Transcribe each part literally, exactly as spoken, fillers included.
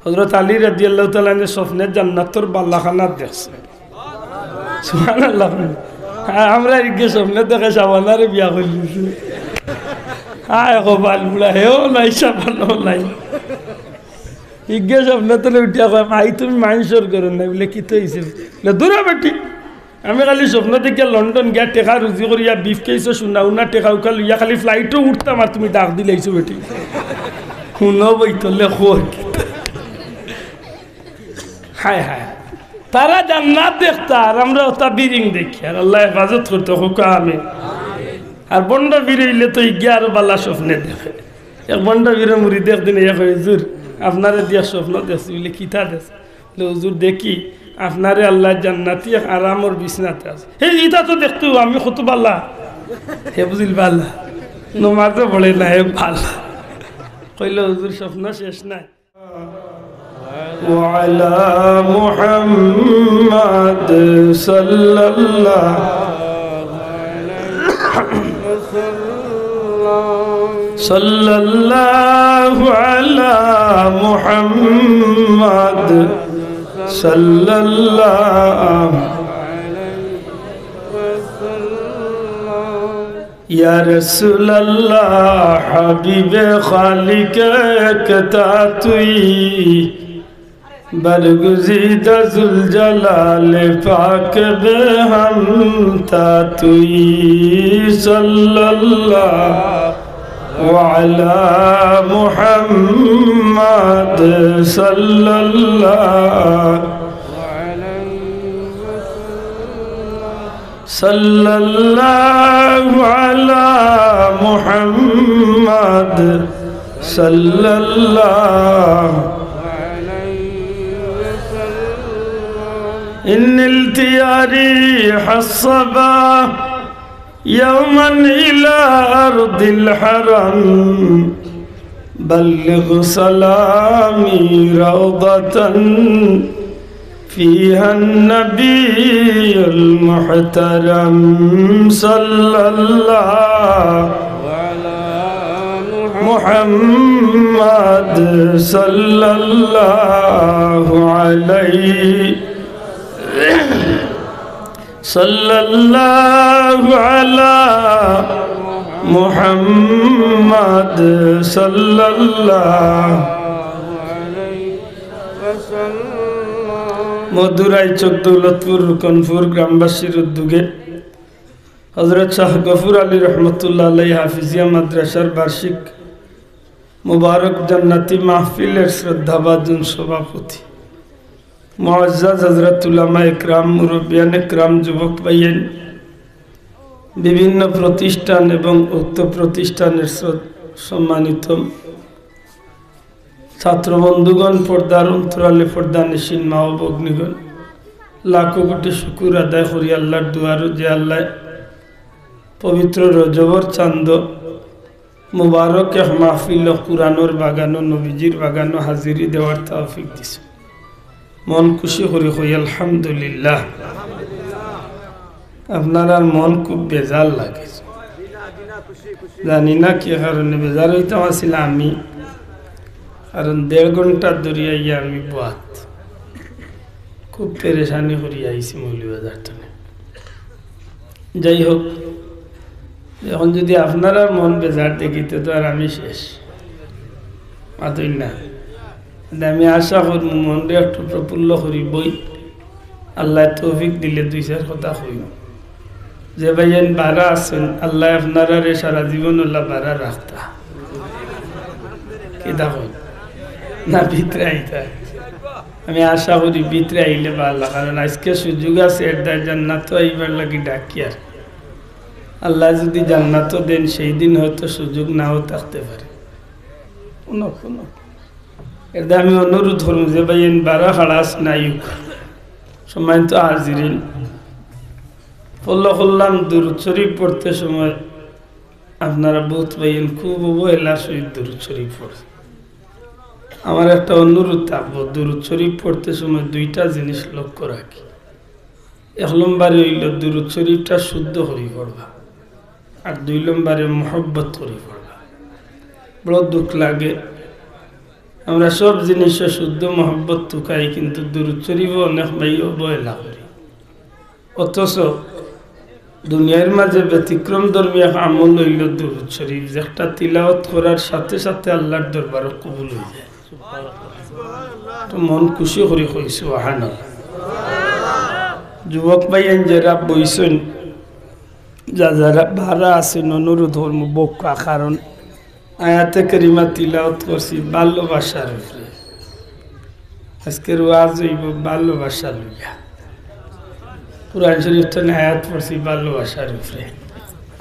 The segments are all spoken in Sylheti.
হযরত আলী রাদিয়াল্লাহু তাআলা আনহু স্বপ্নে জান্নাতর বালাখানা দেখছে। সুবহানাল্লাহ। আর আমরা ইগে স্বপ্নে দেখে শাবানারে বিয়া করিলিছি। হায় কপাল পুড়া, হেও নাই, শাবানও নাই। ইগে স্বপ্নে তো উঠিয়া কয়, "মাই, তুমি মাইনষর ঘরর নায়।" বুলে, "কিতা অইছে?" বুলে, "দূর হ বেটি, আমি খালি স্বপ্ন দেখিয়া লন্ডন গিয়া টেকা রুজি করিয়া, ব্রিফকেসো সোনা উনা টেকা উকা লইয়া খালি ফ্লাইটো উঠতাম, আর তুমি ডাক দিলাইছো বেটি।" হুনো বই তলে খোর কিতা। হায় হায়, তারা জান্নাত দেখতা আর আমরা অতা বিরিং দেখি, আর আল্লায় হেফাজত করতো, কউক্কা আমিন। আর ভন্ড পীর অইলে তো ইগিয়ে আরো বালা স্বপ্নে দেখে। এক ভন্ড পীরর মুরিদে একদিন আইয়া কয়, "হুজুর, আপনারে দিয়া স্বপ্ন দেখছি।" বুলে, "কিতা দেখছো?" বুলে, "হুজুর, দেখি আপনারে আল্লায় জান্নাতি এক আরামর বিছনাত আছে।" হে, ইতা তো দেখতো আমি কত বালা। হে বুঝিল বালা, নমাজও পড়ে না, হে বালা। কইলো, "হুজুর, স্বপ্ন শেষ নাই।" وعلى محمد صلى الله صلى الله على محمد صلى الله ইয়া রাসূলুল্লাহ, হাবিবে খালিক একটা তুই, বরগুজিদা জুলজালাল পাক বেহামতা তুই, সাল্লাল্লাহু আলা মুহাম্মাদ সাল্লাল্লাহু صلى الله على محمد صلى الله إن التياري حصبا يوما إلى أرض الحرم بلغ سلامي روضة فيها النبي المحترم صلى الله محمد صلى الله عليه صلى الله على محمد صلى الله মধুরাই চক দৌলতপুর রুকনপুর গ্রামবাসীর উদ্যোগে হযরত শাহ গফুর আলী রহমতুল্লাহ আলাইহি হাফিজিয়া মাদ্রাসার বার্ষিক মোবারক জান্নাতি মাহফিলের শ্রদ্ধাভাজন সভাপতি মুআজ্জাজ হযরত উলামা একরাম, মুরব্বিয়ান একরাম, যুবক ভাইয়াইন, বিভিন্ন প্রতিষ্ঠান এবং উক্ত প্রতিষ্ঠানের শ্রদ-, সম্মানিত ছাত্র বন্ধুগণ, পর্দার অন্তরালে পর্দানিশীন মা ও ভগ্নীগণ, লাখো কোটি শুকুর আদায় করি আল্লাহর দুয়ারো, যে আল্লায় পবিত্র রজবর চান্দ মুবারক এক মাহফিল কুরআনর বাগানো, নবীজির বাগানো হাজিরি দেওয়ার তৌফিক দিছে। মন খুশি করি কই আলহামদুলিল্লাহ। আপনারার মন খুব বেজার লাগে, জানি না কি কারণে বেজার অইতাম আছিল আমি, কারণ দেড় ঘন্টা ধরি আইয়া আমি বওয়াত, খুব পেরেশানি করি আইছি মৌলভীবাজার থানে। যাই হোক, এখন যদি আপনারার মন বেজার দেখি, তে তো আর আমি শেষ। মাতইন না। তে আমি আশা করমু মনরে একটু প্রফুল্ল করি বই, আল্লায় তৌফিক দিলে দুই চাইর কথা কইমু। যে ভাইয়াইন বারা আছইন, আল্লায় আপনারারে সারা জীবন আল্লাহ বারা রাখতা। কিতা কইন? না ভিতরে আইতা? আমি আশা করি ভিতরে আইলে বালা, কারণ আইজকে সুযোগ আছে, এর দায় জান্নাতো আইবার লাগি ডাকিয়ার। আল্লায় যদি জান্নাতো দেইন, সেই দিন হয়তো সুযোগ নাও থাকতে পারে। হুনো, হুনো। এর দায় আমি অনুরোধ করমু যে ভাইয়াইন বারা খাড়া আছইন, আইউক। সম্মানিত হাজিরিন, ফলো করলাম দুরূদ শরীফ পড়তে সময় আপনারা বউত ভাইয়াইন খুব অবহেলার সহিত দুরূদ শরীফ পড়ে। আমার একটা অনুরোধ থাকবো, দুরূদ শরীফ পড়তে সময় দুইটা জিনিস লক্ষ্য রাখি। এক নম্বরে অইলো দুরূদ শরীফটা শুদ্ধ করি পড়বা, আর দুই নম্বরে মহব্বত করি পড়বা। বড় দুঃখ লাগে, আমরা সব জিনিসও শুদ্ধ মহব্বত তুকাই, কিন্তু দুরুদ শরীফও অনেক ভাই অবহেলা করি। অথচ দুনিয়ার মাঝে ব্যতিক্রম ধর্মী এক আমল অইলো দুরুদ শরীফ, যেটা তিলাওয়াত করার সাথে সাথে আল্লাহর দরবারো কবুল অই যায়। তো মন খুশি করি কই সুবহানাল্লাহ। যুবক ভাইয়াইন যেরা বইছইন, যা যারা বারা আছইন, অনুরোধ করমু বউক্কা, কারণ আয়াতে কারিমা তিলাওয়াত করছি ভালোবাসার উপরে। আজকের ওয়াজ অইবো ভালোবাসা লইয়া। কোরআন শরীফ থনে আয়াত পড়ছি ভালোবাসার উপরে।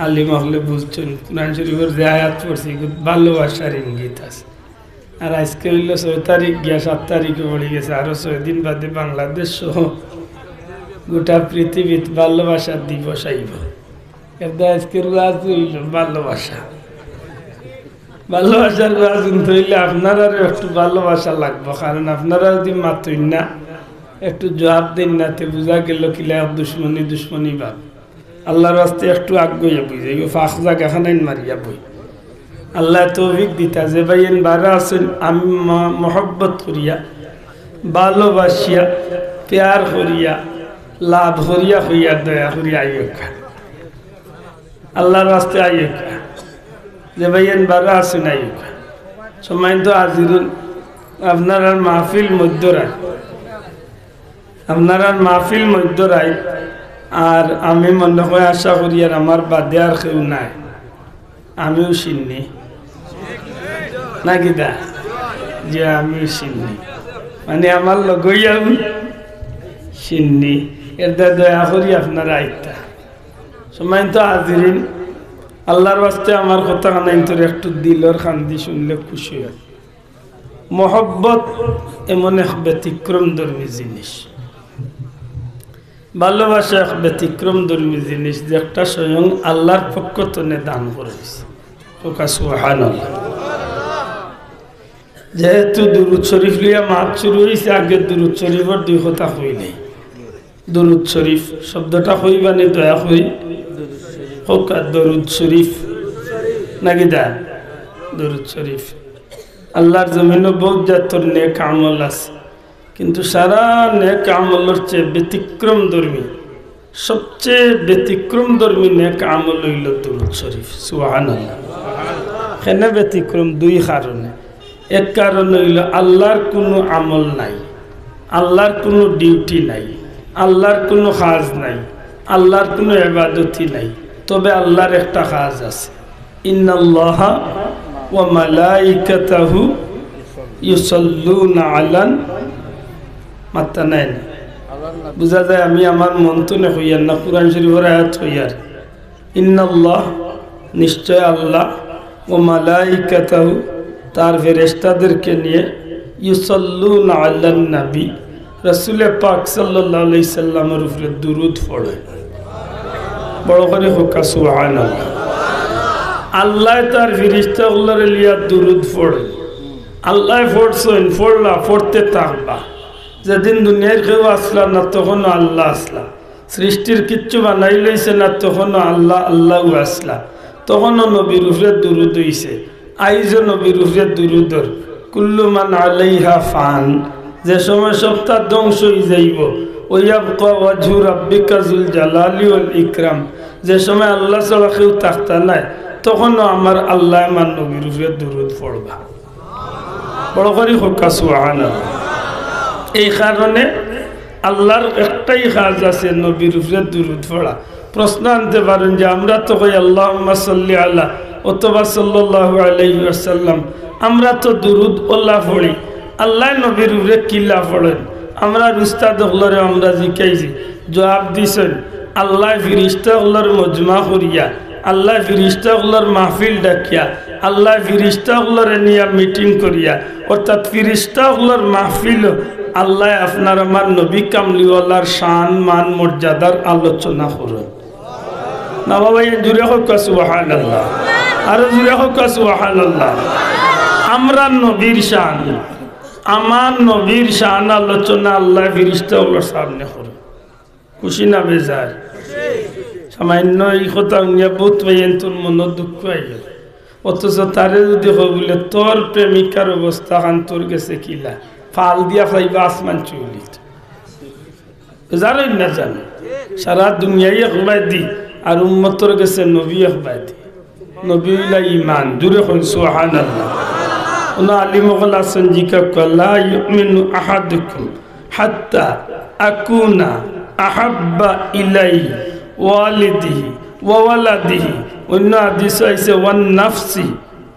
আলিম অকলে বুঝছইন, কোরআন শরীফর যে আয়াত পড়ছি, ইগুত ভালোবাসার ইঙ্গিত আছে। আর আজকে অইলো ছয় তারিখ গিয়া সাত তারিখে পড়ি গেছে, আরো ছয় দিন বাদে বাংলাদেশ সহ গোটা পৃথিবীত ভালোবাসার দিবস আইবো। এরদায় আজকের ওয়াজ অইলো ভালোবাসা। ভালোবাসার ওয়াজ হুনতে অইলে আপনারারও একটু ভালোবাসা লাগবো, কারণ আপনারা যদি মাতইন না, একটু জবাব দেইন না, তে বুঝা গেলো কিলা এক দুশমনি দুশমনি ভাব। আল্লাহর ওয়াস্তে একটু আগুয়াইয়া বই যাইও, ফাঁক জাগাখানাইন মারিয়া বই। আল্লায় তৌফিক দিতা, যে ভাইয়াইন বারা আছইন, আমি ম-, মহব্বত করিয়া, ভালোবাসিয়া, প্যার করিয়া, লাভ করিয়া কইয়া দয়া করিয়া আইউক্কা। আল্লাহর ওয়াস্তে আইউক্কা। যে ভাইয়াইন বারা আছইন আইউক্কা। সম্মানিত হাজিরিন, আপনারার মাহফিল মধ্যরাইত, আপনারার মাহফিল মধ্যরাইত, আর আমি মনে করি আশা করি আর আমার বাদে আর কেউ নাই। আমিও শিন্নি। না কিতা? যে আমিও শিন্নি। মানে আমার লগইয়াও শিন্নি। এরদায় দয়া করি আপনারা আইতা। সম্মানিত হাজিরিন, আল্লাহর ওয়াস্তে আমার কথাখানাইন্তর একটু দিলর কান্দি হুনলে খুশি অই। মহব্বত এমন এক ব্যতিক্রম ধর্মী জিনিস। ভালোবাসা এক ব্যতিক্রম ধর্মী জিনিস, যেটা স্বয়ং আল্লাহর পক্ষ তনে দান করা অইছে। কউক্কা সুবহানাল্লাহ। যেহেতু দুরুদ শরীফ লইয়া মাত শুরু অইছে, আগে দুরুদ শরীফর দুই কথা কই নেই। দুরুদ শরীফ শব্দটা কইবানি দয়া করি? কউক্কা দুরুদ শরীফ। না কিতা? দুরুদ শরীফ। আল্লাহর জমিনো বউত জাতর নেক আমল আছে, কিন্তু সারা নেক আমলর চেয়ে ব্যতিক্রম ধর্মী, সবচেয়ে ব্যতিক্রম ধর্মী নেক আমল অইলো দুরুদ শরীফ। সুবহানাল্লাহ। কেনে ব্যতিক্রম? দুই কারণে। এক কারণ অইলো আল্লাহর কুনু আমল নাই, আল্লাহর কুনু ডিউটি নাই, আল্লাহর কুনু কাজ নাই, আল্লাহর কুনু ইবাদতি নাই। তবে আল্লাহর একটা কাজ আছে, ইন্নাল্লাহা ওয়া মালাইকাতাহু ইউসাল্লুনা আলান, মাত্তা নাই না। বুঝা যায় আমি আমার মন তনে কইয়ার না, কোরআন শরীফর আয়াত কইয়ার। ইন্নাল্লাহ, নিশ্চয় আল্লাহ, ওয়া মালাইকাতাহু, তার ফেরেশতাদেরকে নিয়ে, ইউসাল্লুনা আলান নবী, রাসূলে পাক সাল্লাল্লাহু আলাইহি সাল্লামর উপরে দুরুদ পড়ে। বড় করি কউক্কা সুবহানাল্লাহ। আল্লায় তার ফিরিস্তা অকলরে লইয়া দুরুদ পড়ে। আল্লায় পড়ছইন, পড়লা, পড়তে থাকবা। যেদিন দুনিয়ার কেউ আছলা না, তখনও আল্লাহ আছলা। সৃষ্টির কিচ্ছু বানাইল অইছে না, তখনও আল্লাহ, আল্লাহউ আছলা। তখনও নবীর উপরে দুরুদ অইছে। আইজও নবীর উপরে দুরুদ অর। কুল্লু মান আলাইহা ফান, যে সময় সবতা ধ্বংস অই যাইবো, ওয়া ইয়াবকা ওয়াজহু রাব্বিকা যুল জালালি ওয়াল ইকরাম, যে সময় আল্লাহ ছাড়া কেউ থাকতা নায়, তখনও আমার আল্লায় আমার নবীর উপরে দুরুদ পড়বা। বড় করি কউক্কা সুবহানাল্লাহ। এই কারণে আল্লাহর একটাই কাজ আছে, নবীর উপরে দুরুদ পড়া। প্রশ্ন আনতে পারেন যে আমরা তো কই আল্লাহুম্মা সাল্লি আলা অথবা সাল্লাল্লাহু আলাইহি ওয়াসাল্লাম, আমরা তো দুরুদ অলা পড়ি, আল্লায় নবীর উপরে কিলা পড়ইন? আমরার উস্তাদ অকলরে আমরা জিকাইছি, জবাব দিছইন, আল্লায় ফিরিস্তা অকলর মজমা করিয়া, আল্লায় ফিরিস্তা অকলর মাহফিল ডাকিয়া, আল্লায় ফিরিস্তা অকলরে নিয়া মিটিং করিয়া, অর্থাৎ ফিরিস্তা অকলর মাহফিল, আল্লায় আপনার আমার নবী কামলিওয়ালার শান, মান, মর্যাদার আলোচনা করইন। না বাবা, এই জুরে কউক্কা সুবহানাল্লাহ, আরো জুরে কউক্কা সুবহানাল্লাহ। আমরার নবীর শান, আমার নবীর শান আলোচনা আল্লায় ফিরিস্তা অকলর সামনে করইন। খুশি না বেজার? সামান্য এই কথা হুনিয়া বউত ভাইয়াইন্তর মনো দুঃখ অইলো। অথচ তারে যুদি কও বুলে, "তোর প্রেমিকার অবস্থাখান তোর গেছে কিলা?" ফাল দিয়া ফালাইবা আসমান চুইলিত। যারই না জানো, সারা দুনিয়াই একবায়দি, আর উম্মতর গেছে নবী একবায়দি। নবী অইলা ইমান। জুরে কইন সুবহানাল্লাহ। অনো আলিম অকল আছইন, জিকাউক্কা, "লা ইউমিনু আহাদুকুম হাত্তা আকুনা আহাব্বা ইলাইহি ওয়ালিদিহি ওয়া ওয়ালাদিহি।" অইন্য হাদিসো আইছে, "ওয়ান নাফসি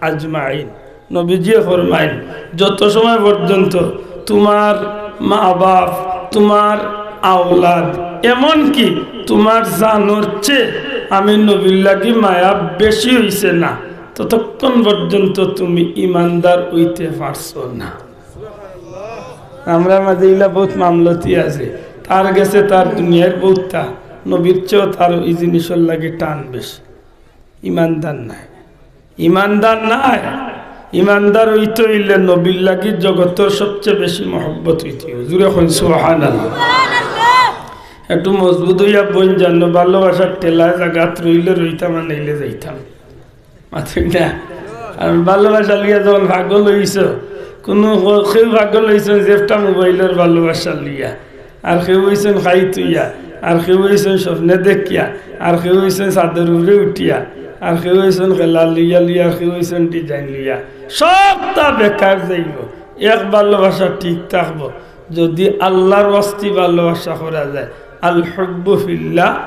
আজমাইন।" নবীজিয়ে ফরমাইন, যত সময় পর্যন্ত তুমার মা-বাপ, তুমার আওলাদ, এমনকি তুমার জানর চেয়ে আমি নবীর লাগি মায়া বেশি অইছে না, ততক্ষণ পর্যন্ত তুমি ইমানদার অইতে পারছো না। আমরার মাঝে ইলা বউত মামলতি আছে, তার গেছে তার দুনিয়ার বউততা, নবীর চেয়েও তার ই জিনিসর লাগি টান বেশি। ইমানদার নায়, ইমানদার নায়। ইমানদার অইতে অইলে নবীর লাগি জগতর সবচেয়ে বেশি মহব্বত অইতে অইবো। জুরে কইন সুবহানাল্লাহ। একটু মজবুত অইয়া বইন জানো, ভালোবাসার ঠেলায় জাগাত রইলে রইতাম, আর নাইলে যাইতাম। মাতইন না। আর ভালোবাসা লইয়া যখন পাগল অইছো, কুনু হ-, কেউ পাগল অইছইন জেফটা মোবাইলর ভালোবাসা লইয়া, আর কেউ অইছইন খাইত অইয়া, আর কেউ অইছইন স্বপ্নে দেখিয়া, আর কেউ অইছইন ছাদর উপরে উঠিয়া, আর কেউ অইছইন খেলা লইয়া লইয়া, আর কেউ অইছইন design লইয়া। সবতা বেকার যাইবো। এক ভালোবাসা ঠিক থাকবো, যুদি আল্লার ওয়াস্তে ভালোবাসা করা যায়। আল হুব্বু ফিল্লাহ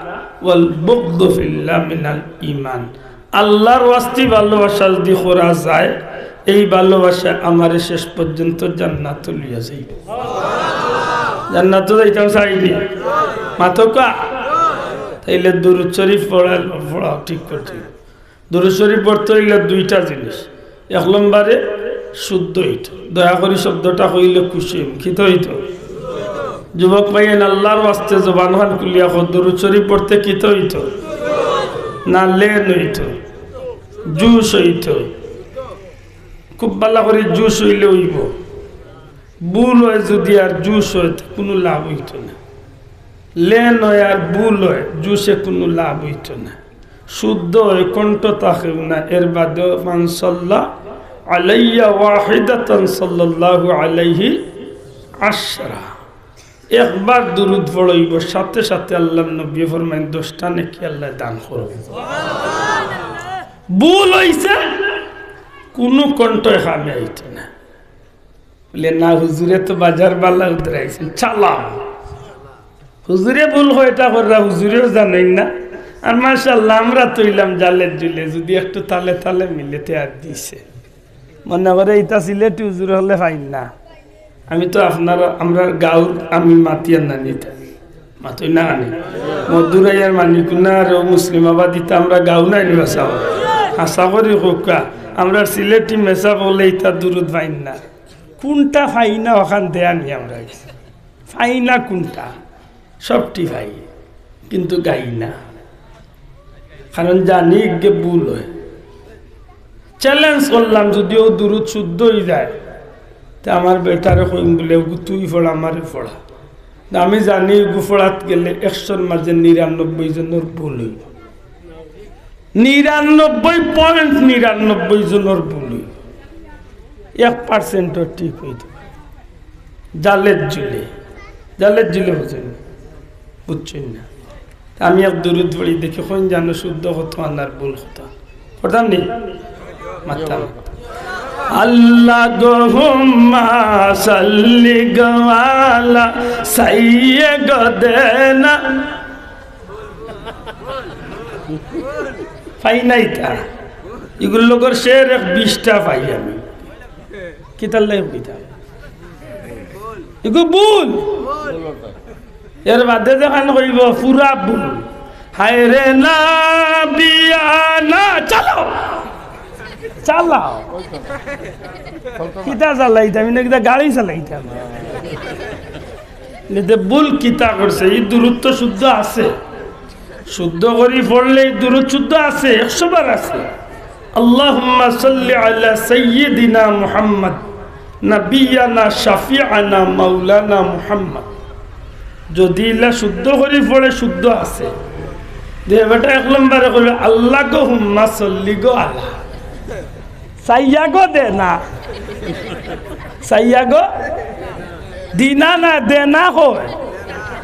ওয়াল বুগদু ফিল্লাহ মিনাল ঈমান। আল্লার ওয়াস্তে ভালোবাসা যুদি করা যায়, এই ভালোবাসা আমারে শেষ পর্যন্ত জান্নাতো লইয়া যাইবো। জান্নাতো যাইতাম চাইনি? মাতউক্কা। তাইলে দুরুদ শরিফ পড়া, পড়া ঠিক করতে। দুরুদ শরিফ পড়তে অইলে দুইটা জিনিস। এক নম্বরে শুদ্ধ অইতো। দয়া করি শব্দটা কইলে খুশি অইমু। কিতা অইতো? যুবক ভাইয়াইন, আল্লার ওয়াস্তে জবানখান খুলিয়া কও, দুরুদ শরিফ পড়তে কিতা অইতো? না লেন অইতো, জুশ অইতো। খুব ভালা করি জুশ অইলে অইবো। ভুল অয় যুদি আর জুশ অয়, তে কুনু লাভ অইতো না। লেন অয় আর ভুল অয়, জুশে কুনু লাভ অইতো না। শুদ্ধ অয়, কণ্ঠ থাকেও না, এর বাদেও মান সাল্লা আলাইয়া ওয়াহিদাতান সাল্লাল্লাহু আলাইহি আশরা। একবার দুরুদ পড়ইবো, সাথে সাথে আল্লার নবীয়ে ফরমাইন, দশটা নেকি আল্লায় দান করবো। ভুল অইছে, কুনু কণ্ঠই কামে আইতো না। বলে, "না, হুজুরে তো বাজার ভালা উতরাইছইন, চালাও।" হুজুরে ভুল কয়টা কররা, হুজুরেও জানইন না। আর মাশাআল্লাহ, আমরা তো অইলাম জালের জুলে, যুদি একটু তালে তালে মিলে তে আর দিছে। মনে করে ইতা সিলেটি হুজুর অকলে পাইন না। আমি তো আপনার, আমরার গাঁওর, আমি মাতিয়ার নানি তা। মাতইন না নানি। মদুরাইয়ার মানিকুনা আর ও মুসলিমাবাদ ইতা আমরার গাঁও নায়নি বাসাও। আশা করি কউক্কা, আমরার সিলেটি মেসাব অকলে ইতা দুরুদ পাইন না। কুনটা পাই না অখান দেয়ানি আমরা। পাই না কুনটা? সবটি পাই, কিন্তু গাই না। কারণ জানি ইগে ভুল অয়। Challenge করলাম, যুদি অউ দুরুদ শুদ্ধ অইযায়, তে আমার বেটারে কইমু বুলে, "ওগু তুই পড়, আমারে পড়া।" না, আমি জানি ইগু পড়াত গেলে একশোর মাঝে নিরানব্বই জনর ভুল অইবো। নিরানব্বই point নিরানব্বই জনর ভুল অইবো। এক percent-ও ঠিক অইতো। জালের জুলে, জালের জুলে বুঝইন, বুঝছইন না। তা আমি এক দুরুদ পড়ি, দেখি কইন জানো শুদ্ধ কত আনার ভুল কত। পড়তাম নি? মাততাম। আল্লাহুম্মা সাল্লি গো আলা সাইয়্যিদিনা। পাই না ইতা। ইগুর লগর শের এক বিশটা পাই আমি। কিতার লাগি কইতাম? ইগু ভুল। এর বাদে যেখান কইবো পুরা ভুল। হায় রে না বিয়া না, চালাও। চালাও। কিতা চালাইতাম? ইনো কিতা গাড়ি চালাইতাম? এতে ভুল কিতা করছে? ই দুরুদ তো শুদ্ধ আছে। শুদ্ধ করি পড়লে ই দুরুদ শুদ্ধ আছে, একশো বার আছে। আল্লাহুম্মা সাল্লি আলা সাইয়্যিদিনা মুহাম্মদ, নাবিয়্যিনা শাফিয়্যিনা মাওলানা মুহাম্মদ। যুদি ইলা শুদ্ধ করি পড়ে, শুদ্ধ আছে। যে বেটা এক নম্বরে কইবে, "আল্লাহুম্মা সাল্লি গো আলা।" চাইয়া গো দে না। চাইয়া গো দিনা না, দে না কয়।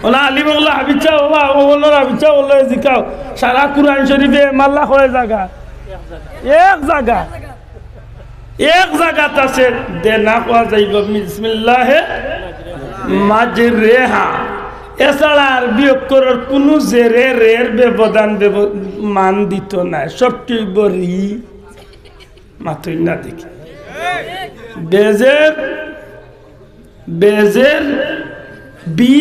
ওলা আলিম ওলা হাবিচা ওলা, ওলা হাবিচা ওলা জিকাও। সারা কুরআন শরীফে মাল্লা কয় জাগা? এক জাগা। এক জাগাত আছে, দে না কওয়া যাইব, বিসমিল্লাহে মাজরেহা। এছাড়া আরবি অক্ষরর কুনু জেরে রের ব্যবধান ব্যব-, মান দিত নায়। সবটি অইব রি। মাতইন না দেখি। বেজের, বেজের বি,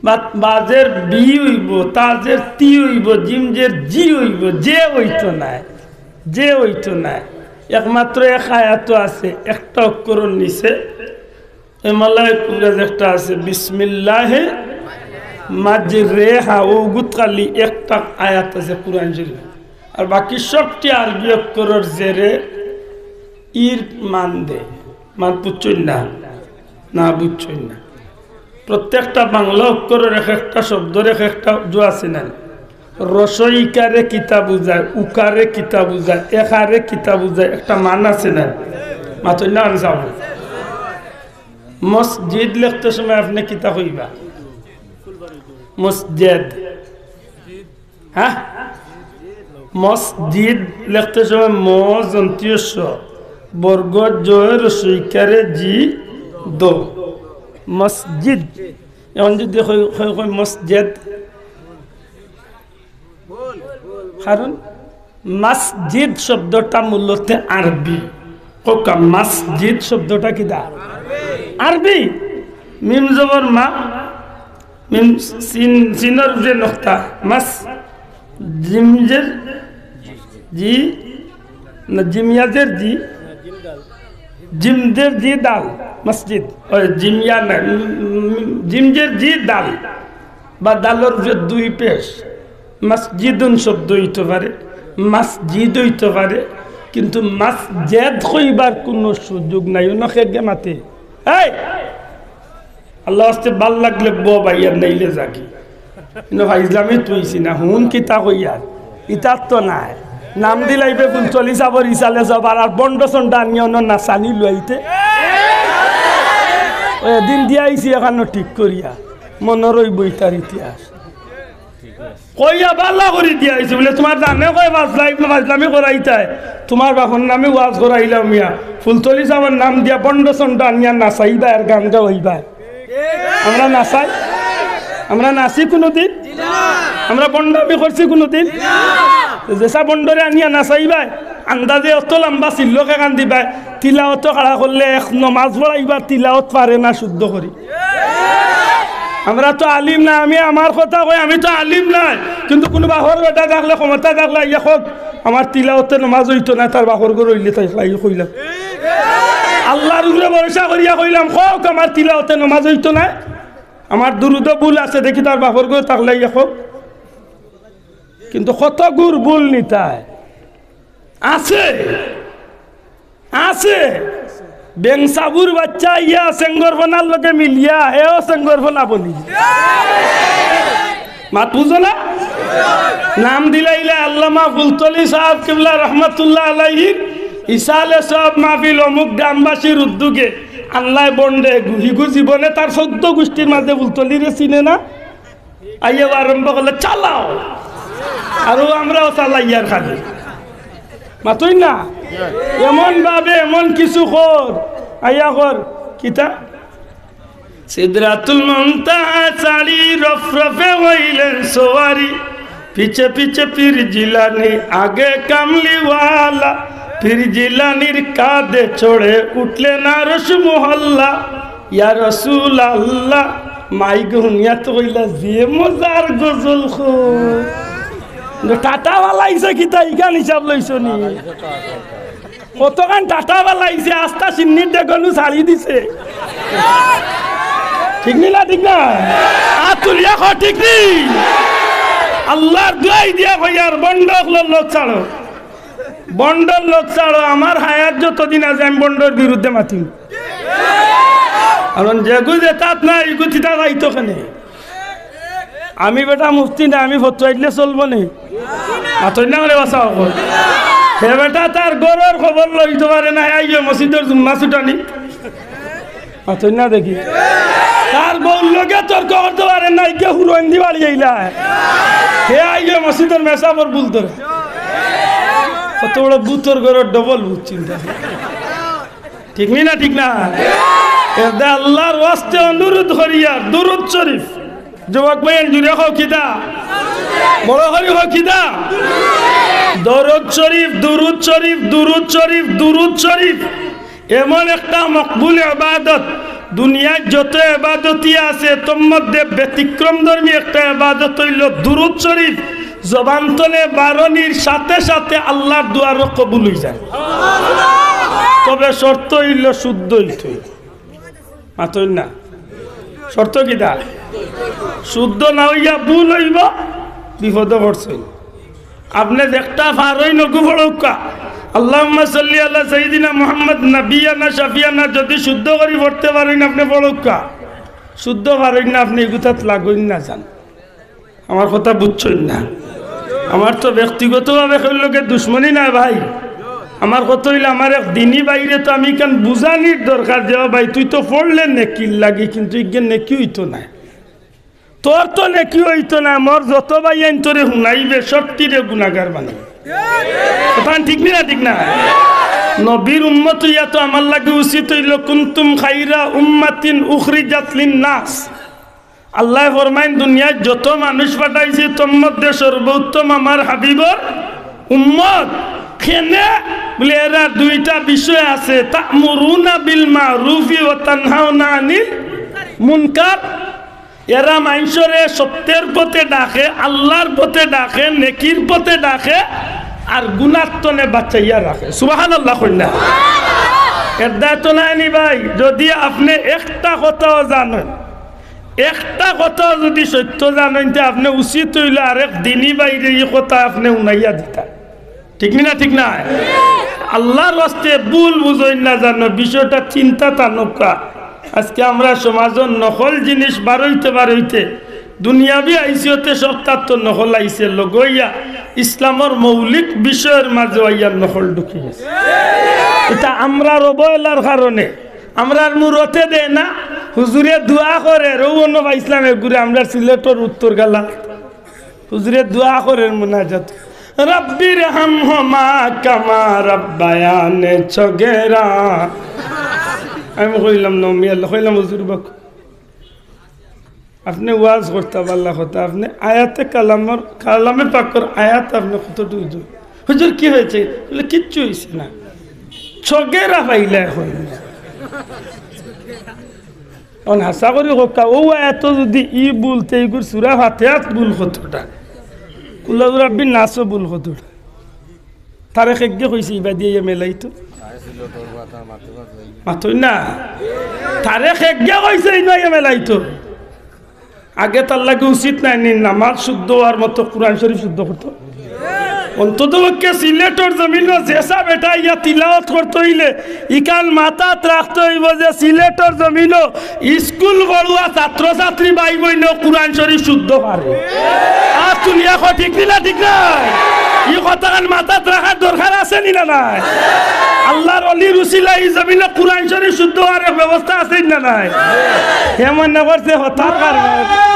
বা-, বাজের বি অইব, তাজের তি অইব, জিমজের জি অইব, জে অইতো নায়, জে অইতো নায়। একমাত্র এক আয়াত আছে, একটা অক্ষরর নিচে এ মালায়ে কুবরা একটা আছে, বিসমিল্লাহে মাজরেহা, অগুত খালি একটা আয়াত আছে কুরআন শরীফ। আর বাকি সবটি আরবি অক্ষরর জেরে ইর মান দে। মান বুঝছইন না? না বুঝছইন না। প্রত্যেকটা বাংলা অক্ষরর এক একটা শব্দর এক একটা জু আছে না? হ্রস্ব ইকারে কিতা বুঝায়, উকারে কিতা বুঝায়, একারে কিতা বুঝায়, একটা মান আছে না? মাতইন না, আমি যাবো। মসজিদ লেখতে সময় আপনে কিতা কইবা? মসজেদ। হ্যাঁ? মসজিদ লেখতে সময় ম যন্ত্রীয় স, বর্গ জ, হ্রস্ব ইকারে জি, দ। মসজিদ। এখন যদি কই, কই, কই মসজেদ, কারণ মাসজিদ শব্দটা মূলত আরবি। কউক্কা, মাসজিদ শব্দটা কিতা? আরবি। মিম জবর মা, মিম সিন, সিনর উপরে নক্তা, মাস, জিমজের জি, না, জিমিয়াজের জি, জিমজের জি দাল, মসজিদ। ওই জিমিয়া না, উম, জিমজের জি দাল, বা দালর যে দুই পেশ, মাসজিদুন শব্দ অইতো পারে, মাসজিদ অইতো পারে, কিন্তু মাসজেদ কইবার কুনু সুযোগ নাই। অন্য খেগে মাতে, এই, আল্লাহ আস্তে বাল লাগলে ব ভাইয়ার নাইলে যাকি। কিন্তু ফাইজলামি তুইছি না, হুন কিতা কইয়ার, ইতার তো নাই। নাম দিলাইবে ফুলতলি সাবর ইসালে সব, আর, আর বন্ড সন্ড আনিয়া অন্য নাচানি লুয়াইতে। ওই দিন দিয়া আইছি এখানো ঠিক করিয়া, মনো রইব ইতার ইতিহাস। কইয়া বালা করি দিয়া আইছি বলে, তোমার জানে কয় ফাইজলামি, ফাইজলামি করাইতায়, তোমার বাপর নামে ওয়াজ করাইলাম মিয়া, ফুলতলি সাবর নাম দিয়া বন্ড সন্ড আনিয়া নাচাইবা আর গান গাওয়াইবা। আমরা নাচাই? আমরা নাচি কুনুদিন? আমরা বন্ডামি করছি কুনুদিন? যেসা বন্ডরে আনিয়া নাচাইবায়, আন্দাজে অত লম্বা চিল্লকে কান দিবায়, তিলাওত খাড়া করলে এক নমাজ পড়াইবার তিলাওত পারে না শুদ্ধ করি। আমরা তো আলিম না, আমি আমার কথা কই, আমি তো আলিম নায়, কিন্তু কুনু বাপর বেটা থাকলে, ক্ষমতা থাকলে আইয়া কউক, আমার তিলাওতে নমাজ অইতো না, তার বাপর ঘর অইলে তাই খাই কইলাম। আল্লাহর উপরে ভরসা করিয়া কইলাম, কউক আমার তিলাওতে নমাজ অইতো না, আমার দুরুদো ভুল আছে, দেখি তার বাপর ঘর থাকলে আইয়া কউক। কিন্তু কত গুর ভুল নিতায় আছে, আছে। বেংসাবুর বাচ্চা ইয়া সেঙ্গর ফোনার লগে মিলিয়া, হেও সেঙ্গর ফোনা বলি। মাত বুঝো না? নাম দিলাইলে আল্লামা ফুলতলি সাহেব কিবলা রহমতুল্লাহ আলাইহির ইসালে সব মাহফিল অমুক গ্রামবাসীর উদ্যোগে আল্লাহ বন্ডে গুহিগু জীবনে তার চৌদ্দ গোষ্ঠীর মাঝে ফুলতলিরে চিনে না। আইয়াও আরম্ভ করলে, "চালাও।" আর ও আমরাও চালাই আর খালি। মাতই না? এমন ভাবে এমন কিছু কর, আইয়া কর, কিতা? সিদরাতুল মুনতাহা ছাড়ি রফরফে হইলেন সওয়ারি। পিছে পিছে পীর জিলানী, আগে কামলিওয়ালা। পীর জিলানীর কাঁধে চড়ে উঠলেন আরশ মহল্লা। ইয়া রাসূল আল্লাহ, মাইক হুনিয়া তো কইলা যে মজার গজল কর। টাটা বালাইছে কিতা, ইখান হিসাব লইছো নি? কতখান টাটা বালাইছে, আস্তা সিন্নির ডেগনু ছাড়ি দিছে। ঠিক নি না, ঠিক না? আত তুলিয়া কও, ঠিক নি? আল্লাহর দোয়াই দিয়া কইয়ার, বন্ড অকলর লোক ছাড়ো। বন্ডর লোক ছাড়ো, আমার হায়াত যতদিন আছে আমি বন্ডর বিরুদ্ধে মাতিম। কারণ যেগু যেতাত নাই, ইগু তিতা যাইতো কেনে? আমি বেটা মুফতি না, আমি ফতুয়া দিলে চলবো নি? মাতই না রে বাসা অকল। হে বেটা, তার ঘরর খবর লইতো পারে না, হে আইয়ে মসজিদর জুম্মা ছুটানি। মাতইন না দেখি। তার বউর লগে তর্ক করতো পারে না, ইগে হুরুয়াইন্দি বাড়ি আইলা। হে আইয়ে মসজিদর মেসাবর ভুল ধরে। কত বড় ভূতর ঘরর ডবল ভূত চিন্তা। ঠিক নি না, ঠিক না? এরদে আল্লার ওয়াস্তে অনুরোধ করিয়ার দুরুদ শরিফ। যুবক ভাইয়াইন, জুরে কও কিতা? বড় করি কও কিতা? দুরুদ শরিফ, দুরুদ শরিফ, দুরুদ শরিফ, দুরুদ শরিফ। এমন একটা মকবুল ইবাদত, দুনিয়ার যত ইবাদতই আছে, তোর মধ্যে ব্যতিক্রমধর্মী একটা ইবাদত অইলো দুরুদ শরিফ। জবান তনে বারনির সাথে সাথে আল্লার দোয়ারও কবুল অইযায়। তবে শর্ত অইলো শুদ্ধ অইতে অইবো। মাতইন না। শর্ত কিতা? শুদ্ধ না অইয়া ভুল অইবো, বিপদো পড়ছইন। আপনে যেকটা পারইন অগু পড়উক্কা। আল্লাহুম্মা সাল্লি আলা সাইয়্যিদিনা মুহাম্মদ নাবিয়ানা শাফিয়ানা যদি শুদ্ধ করি পড়তে পারইন আপনে পড়উক্কা। শুদ্ধ পারইন না আপনে ইগুতাত লাগইন না যান। আমার কথা বুঝছইন না? আমার তো ব্যক্তিগতভাবে কেউর লগে দুশমনি নাই ভাই। আমার কথা অইলো, আমার এক দিনী ভাইরে তো আমি ইখান বুঝানির দরকার যে, "ও ভাই, তুই তো পড়লে নেকির লাগি, কিন্তু ইগে নেকি অইতো নায়। তোর তো নেকি অইতো নায়, মোর যত ভাইয়াইন তোরে হুনাইবে, সবটিরে গুনাগার বানাইবে।" কথা ঠিক নি না, ঠিক না? নবীর উম্মত অইয়া তো আমার লাগি উচিত অইলো, "কুনতুম খাইরা উম্মাতিন উখরিজাত লিন-নাস।" আল্লায় ফরমাইন, দুনিয়ার যত মানুষ পাঠাইছি, তোর মধ্যে সর্বোত্তম আমার হাবিবর উম্মত। কেনে? বলে, এরার দুইটা বিষয় আছে, তা'মুরুনা বিল মা'রুফি ওয়া তানহাউনা আনিল মুনকার। এরা মানষরে সত্যের পথে ডাকে, আল্লার পথে ডাকে, নেকির পথে ডাকে, আর গুনার তনে বাঁচাইয়া রাখে। সুবহানাল্লাহ কইন না। এর দায় তো নাই নি ভাই, যদি আপনে একটা কথাও জানইন, একটা কথা যদি সত্য জানইন, তে আপনে উচিত অইলো আরেক দিনী ভাইরে ই কথা আপনে হুনাইয়া দিতা। ঠিক নি না? ঠিক না? আল্লার ওয়াস্তে ভুল বুঝইন না জানো, বিষয়টা চিন্তাত আনউক্কা। আজকে আমরার সমাজো নকল জিনিস বারইতে বারইতে দুনিয়াবি হাইসিয়তে সবতাত তো নকল আইছে, লগইয়া ইসলামর মৌলিক বিষয়র মাঝে আইয়া নকল ঢুকি গেছে। ইটা আমরার অবহেলার কারণে। আমরার মুরতে দেয় না, হুজুরে দোয়া করের, অউ অনো পাইছলাম এগুরে আমরার সিলেটর উত্তর গালা। হুজুরে দোয়া করের মুনাজাত, "রাব্বির হামহুমা কামা রাব্বায়ানি সগীরা।" আমি কইলাম, "না মিয়া আল্লাহ," কইলাম, "হুজুর বাক, আপনে ওয়াজ করতা ভালা কথা, আপনে আয়াতে কালামর, কালামে পাকর আয়াত আপনে কতটুকু দূর?" "হুজুর, কি হয়েছে?" বলে, "কিচ্ছু হইছে না, সগীরা পাইলা এখন।" অন হাছা করি কউক্কা, অউ আয়াতো যুদি ই ভুল, তে ইগুর সূরা ফাতিহাত ভুল কতটা, কুল আউযু বিরাব্বিন নাসও ভুল কতটা। তারেক একগে কইছে, ইবাদি আইয়া মেলাইতো। মাতইন না। তারেক একগে কইছে, ইনো আইয়া মেলাইতো। আগে তার লাগি উচিত নায় নি নামাজ শুদ্ধ অওয়ার মতো কোরআন শরীফ শুদ্ধ করতো? অন্তত পক্ষে সিলেটর জমিনো যেসা বেটা আইয়া তিলাওয়াত করতো অইলে ইখান মাথাত রাখতে অইবো যে সিলেটর জমিনো স্কুল পড়ুয়া ছাত্র-ছাত্রী ভাই বইনও কোরআন শরীফ শুদ্ধ পারে। আর তুলিয়া কও ঠিক নি না, ঠিক নায়? ই কথাখান মাথাত রাখার দরকার আছে নি না নাই? আল্লার অলির উসিলায় ই জমিনো কোরআন শরীফ শুদ্ধ অওয়ার এক ব্যবস্থা আছে নি না নাই? হে মনে করছে হতার কারণে।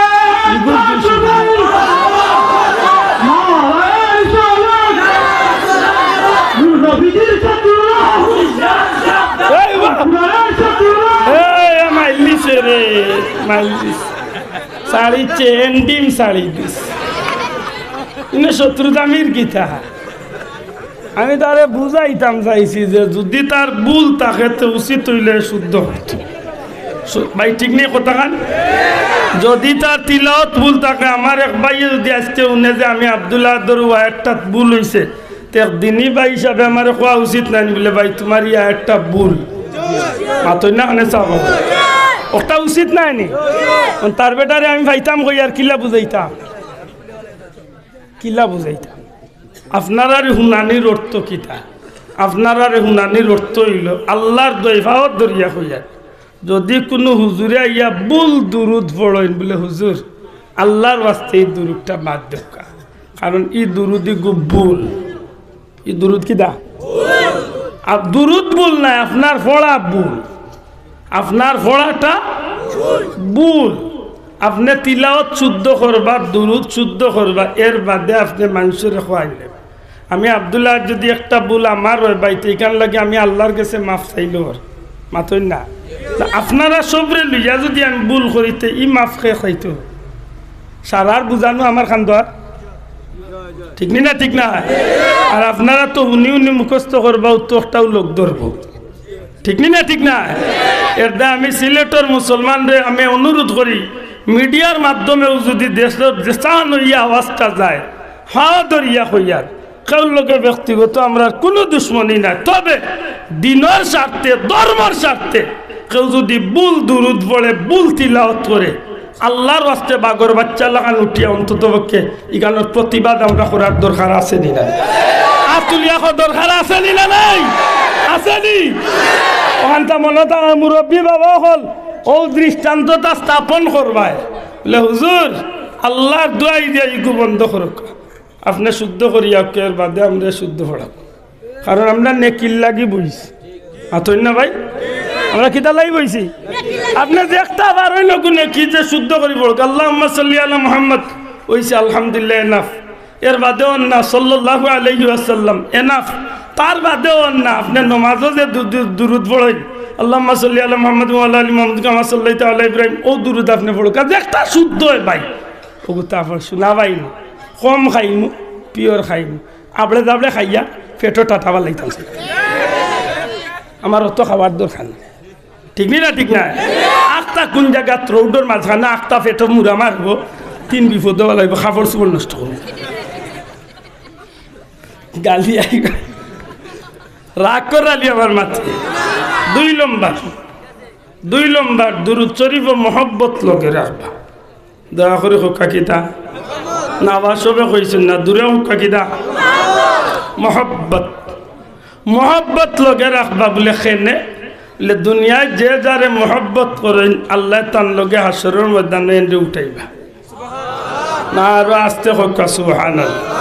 এই বা-, এই, এ মাইলিছে রে, মাইলিছে। ছাড়িছে, এন্ডিম ছাড়ি দিছে। ইনো শত্রুতামির কিতা? আমি তারে বুঝাইতাম চাইছি যে যুদি তার ভুল থাকে, তে উচিত অইলে শুদ্ধ করতো। সু-, ভাই, ঠিক নি কথাখান? যুদি তার তিলাওয়াত ভুল থাকে, আমার এক ভাইয়ে যুদি আইজকে হুনে যে আমি আব্দুল আহাদর ওয়ায়েরটাত ভুল অইছে, তে এক দিনী ভাই হিসাবে আমারে কওয়া উচিত নায় নি? বলে, "ভাই, তুমার ই আয়াতটা ভুল।" মাতইন না কেনে চাও? অটা উচিত নায় নি? অন তার বেটারে আমি পাইতাম কই আর কিলা বুঝাইতাম? কিলা বুঝাইতাম? আপনারারে হুনানির অর্থ কিতা? আপনারারে হুনানির অর্থ অইলো, আল্লার দোয়াই পাওত ধরিয়া কইয়ার, যুদি কুনু হুজুরে আইয়া ভুল দুরুদ পড়ইন, বলে, "হুজুর, আল্লার ওয়াস্তে ই দুরুদটা বাদ দেউক্কা, কারণ ই দুরুদ ইগু ভুল।" ই দুরুদ কিতা? আর দুরুদ ভুল নায়, আপনার পড়া ভুল। আপনার পড়াটা ভুল। আপনে তিলাওয়াত শুদ্ধ করবা, দুরুদ শুদ্ধ করবা, এর বাদে আপনে মানষরে কওয়াইলে। আমি আব্দুল্লাহ, যুদি একটা ভুল আমার অয় ভাই, তে ইখান লাগি আমি আল্লার গেছে মাফ চাইলাম। মাতইন না। তে আপনারা সবরে লইয়া যুদি আমি ভুল করি, তে ই মাফ কে চাইতো? সারার বুঝানো আমার কান্দো আর। ঠিক নি না? ঠিক না? আর আপনারা তো হুনি হুনি মুখস্থ করবা, অউ তো একটাউ লোক ধরবো। ঠিক নি না? ঠিক না? এরদায় আমি সিলেটর মুসলমানরে আমি অনুরোধ করি, মিডিয়ার মাধ্যমেও যুদি দেশর যেসান অইয়া আওয়াজটা যায়, হা ধরিয়া কইয়ার, কেউর লগে ব্যক্তিগত আমরার কুনু দুশমনি নাই, তবে দিনর স্বার্থে, ধর্মর স্বার্থে কেউ যুদি ভুল দুরুদ পড়ে, ভুল তিলাওয়াত করে, আল্লার ওয়াস্তে বাঘর বাইচ্চা লাখান উঠিয়া অন্তত পক্ষে ইখানর প্রতিবাদ আমরা করার দরকার আছে নি না? আত তুলিয়া কও, দরকার আছে নি না নাই? আছে নি? অখানতা মনো থাকইন মুরব্বি বাবা অকল, অউ দৃষ্টান্তটা স্থাপন করবায়। বলে, "হুজুর, আল্লার দোয়াই দিয়া ইগু বন্ধ করউক্কা।" আপনে শুদ্ধ করিয়া অউক্কা, এর বাদে আমরারে শুদ্ধ পড়াউক্কা। কারণ আমরা নেকির লাগি বইছি। মাতইন না ভাই? আমরা কিতার লাগি বইছি? আপনে যে একটা বার অইলো গু নেকি যে শুদ্ধ করি পড়উক্কা, "আল্লাহুম্মা সাল্লি আলা মুহাম্মদ", অইছে আলহামদুলিল্লাহ, enough। এর বাদে অর না, সাল্লাল্লাহু আলাইহি ওয়াসাল্লাম, enough। তার বাদে অর না, আপনে নমাজো যে দু-, দু-, দুরুদ পড়ইন, "আল্লাহুম্মা সাল্লি আলা মুহাম্মদ ওয়া আলা আলি মুহাম্মদ কামা সাল্লাইতা আলা ইব্রাহিম", অউ দুরুদ আপনে পড়উক্কা, যে একটা শুদ্ধ অয় ভাই, অগু তো আবার শুনা ভাই না। কম খাইমু, pure খাইমু। আবড়ে দাবড়ে খাইয়া পেটো টাটা বালাইতাম। আমার অত খাওয়ার দরকার নাই। ঠিক নি না? ঠিক না? আখতা কুন জাগাত রোডর মাঝখানো আখতা পেটো মুড়া মারবো, তিন বিপদো বালাইবো, কাপড় চুপড় নষ্ট করবো। গালি আইবা। রাগ করালি আবার মাতে। দুই লম্বর, দুই লম্বর দুরুদ শরিফো মহব্বত লগে রাখবা। দয়া করি কউক্কা কিতা? না, আবার সবে কইছইন না, জুরে কউক্কা কিতা? মহব্বত। মহব্বত লগে রাখবা বুলে কেনে? বুলে দুনিয়াত যে যারে মহব্বত করইন, আল্লায় তান লগে হাশরর ময়দানো এনরে উঠাইবা। না, আরো আস্তে কউক্কা, সুবহানাল্লাহ।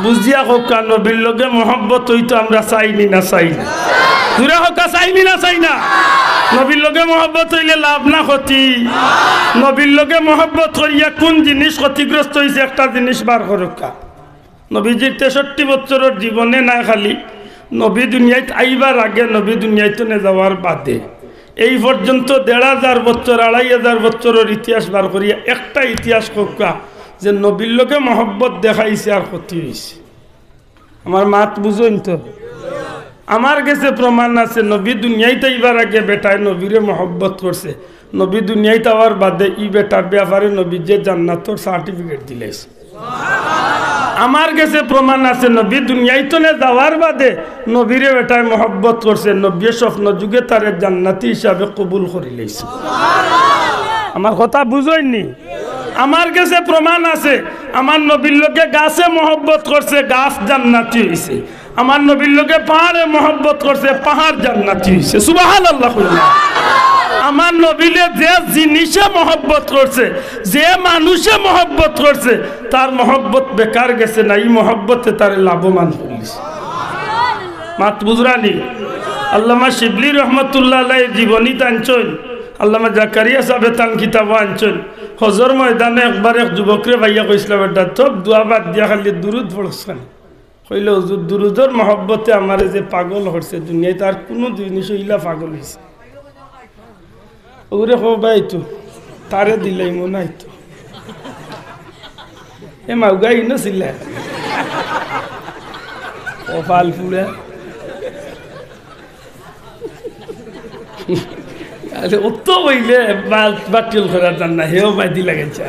বুঝিয়া কউক্কা, নবীর লগে মহব্বত অইতো আমরা চাই নি না চাই না? জুরে কউক্কা, চাই নি না চাই না? নবীর লগে মহব্বত অইলে লাভ না ক্ষতি? নবীর লগে মহব্বত করিয়া কুন জিনিস ক্ষতিগ্রস্ত অইছে, একটা জিনিস বার করউক্কা। নবীজির তেষট্টি বছরর জীবনে নায় খালি, নবী দুনিয়াত আইবার আগে, নবী দুনিয়াত থনে যাওয়ার বাদে, এই পর্যন্ত দেড় হাজার বছর, আড়াই হাজার বছরর ইতিহাস বার করিয়া একটা ইতিহাস কউক্কা যে নবীর লগে মহব্বত দেখাইছে আর ক্ষতি অইছে। আমার মাত বুঝইন তো? আমার গেছে প্রমাণ আছে, নবী দুনিয়াত আইবার আগে বেটায় নবীরে মহব্বত করছে, নবী দুনিয়াত আওয়ার বাদে ই বেটার ব্যাপারে নবীজিয়ে জান্নাতর certificate দিলাইছে। আমার গেছে প্রমাণ আছে, নবী দুনিয়াত থনে যাওয়ার বাদে নবীরে বেটায় মহব্বত করছে, নবীয়ে স্বপ্ন যুগে তারে জান্নাতি হিসাবে কবুল করিলাইছে। আমার কথা বুঝইন নি? আমার গেছে প্রমাণ আছে, আমার নবীর লগে গাছে মহব্বত করছে, গাছ জান্নাতি অইছে। আমার নবীর লগে পাহাড়ে মহব্বত করছে, পাহাড় জান্নাতি অইছে। সুবহানাল্লাহ কইন না। আমার নবীরে যে জিনিসে মহব্বত করছে, যে মানুষে মহব্বত করছে, তার মহব্বত বেকার গেছে না, ই মহব্বতে তারে লাভবান করিলিছে। মাত বুঝরা নি? আল্লামা শিবলি রহমতুল্লাহ আলাইহির জীবনীত আনছইন, আল্লামা জাকারিয়া সাহেবে তান কিতাবো আনছইন। হজর ময়দানো একবার এক যুবকরে পাইয়া কইছলা, "বেটা, সব দোয়া বাদ দিয়া খালি দুরুদ পড়স কেনে?" কইলো, "হুজুর, দুরুদর মহব্বতে আমারে যে পাগল করছে, দুনিয়াত আর কুনু জিনিস অইলা পাগল অইছে।" ওরে কও ভাই তো, তারে দিলাই মনে অইতো। এ মাউগা ইনো ছিলা। কপাল পুড়া। আরে, অত অইলে বা-, বাতিল করার জান না, হেও বাদি লাগাইছে।